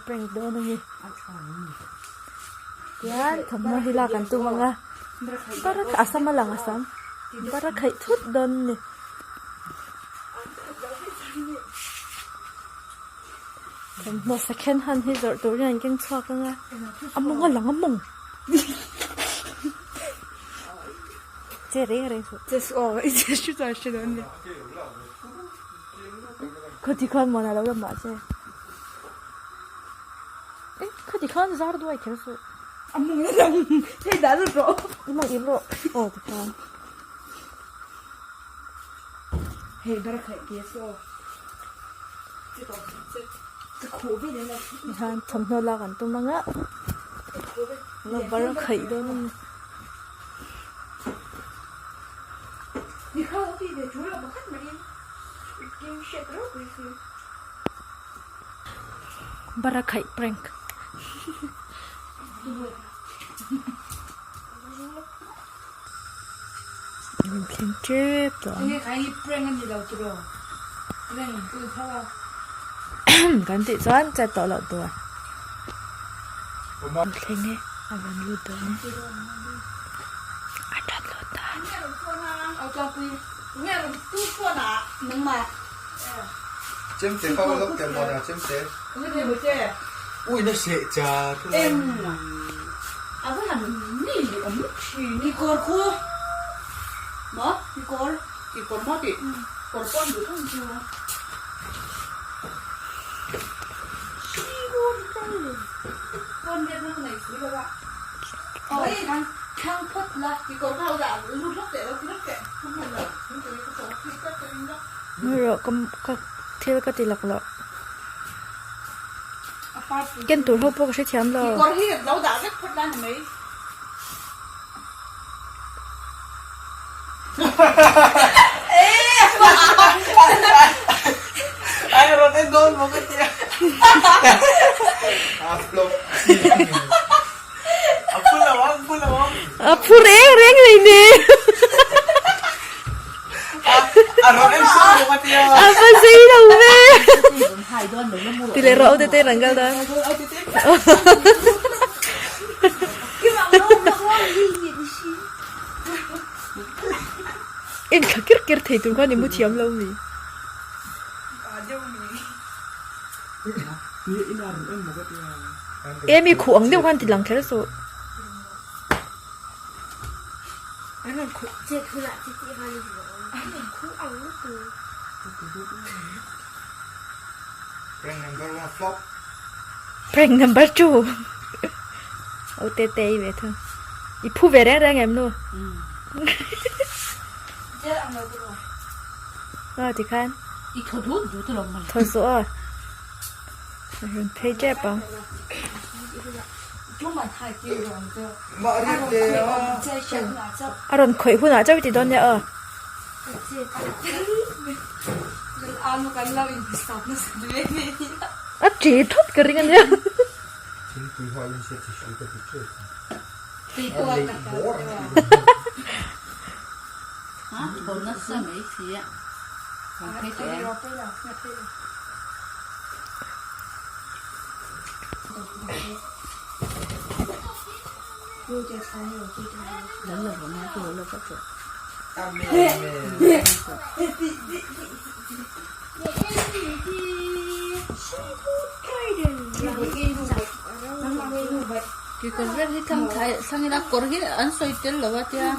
Prank dawn a ni. Tian thawmhnaw hi lak an tum ang a, bara a sam a lang a sam, bara khaih thut dawn a ni. Thawmhnaw second hand hi zawrh turin an keng chhuak ang a, a mawng a lang a mawng. Che reng reng suh. Che suh aw, i che hru chuan hre dawn a ni. Khawti khan muan a lo la mah che. E, khawti khan zar duai kher suh. A mawng a lang, hei dah lut rawh. I mawng im rawh, aw ti khan. Hei bar khaih ke suh aw. Che tawh che, che khuh ve leh la. Tikhan thawmhnaw lak an tum ang a, lo bar khaih dawn a ni. Bara khaih prank. Min thleng tep tawh ang. Kan tih chuan chet tawh loh tur. Min thleng e a rawn lut dawn e. A that lut dan. Ngawi rawh ka ka thil ka ti lak loh. Ken tur ho pawh ka hrethiam lo. A phu reng reng hlei ni. A va zei lo ve. Ti leh rawh tete rang kal dan. En thla kir kir thei tur khan i mu thiam lo mi. E mi khuh ang deuh khan ti lang kher suh. Prank number 2. O te te i ve thung. I phu ve reng reng em nu? Aw tikhan. I thaw dut dut alawm mawle. Thaw suh aw. Rawn phei tep ang. A rawn khawih hunah chauh i ti dawn nia aw. A ṭi thut ka ring ania. Kekawr vel hi thlang thlai thlangin a kawr hi an sawi tel lo a tia.